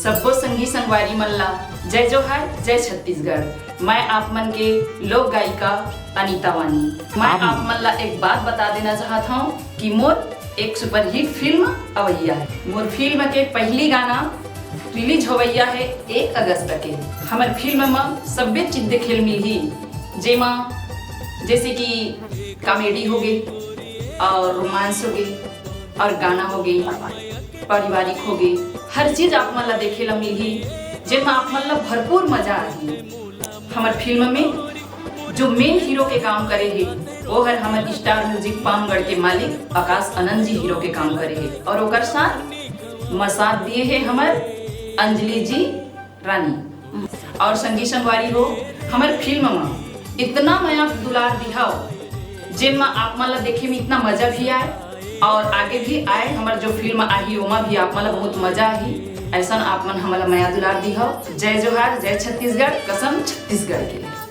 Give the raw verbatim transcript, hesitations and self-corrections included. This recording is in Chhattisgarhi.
सब्बो संगी संगवारी मन ला जय जोहार, जय छत्तीसगढ़। मैं आप मन के लोक गायिका अनिता वानी। मैं आप मन ला एक बात बता देना चाहत हूँ कि मोर एक सुपरहिट फिल्म अवैया है। मोर फिल्म के पहली गाना रिलीज होवैया है एक अगस्त के। हमर फिल्म म सब्बे चीज देखे ल मिलही, जेमा जैसे कि कॉमेडी होगे और रोमांस होगे और गाना होगे, पारिवारिक होगे, हर चीज आप मन ला देखे ला मिलही, जेमा आप मन ला भरपूर मजा आही। हमर फिल्म में जो मेन हीरो के काम करे हे, वो हर हमर स्टार म्यूजिक पामगढ़ के मालिक आकाश आनंद जी हीरो के काम करे हे और ओकर साथ मसाद दिए हे हमर अंजलि जी रानी। और संगी संगवारी हो, हमर फिल्म म इतना मया दुलार दिहाओ, जेन म आप मन ला देखे में इतना मजा भी आए और आगे भी आए। हमर जो फिल्म आही, ओमा भी आप मन ला बहुत मजा आही। ऐसन आप मन हमन ला मया दुलार दिहाओ। जय जोहार, जय छत्तीसगढ़, कसम छत्तीसगढ़ के।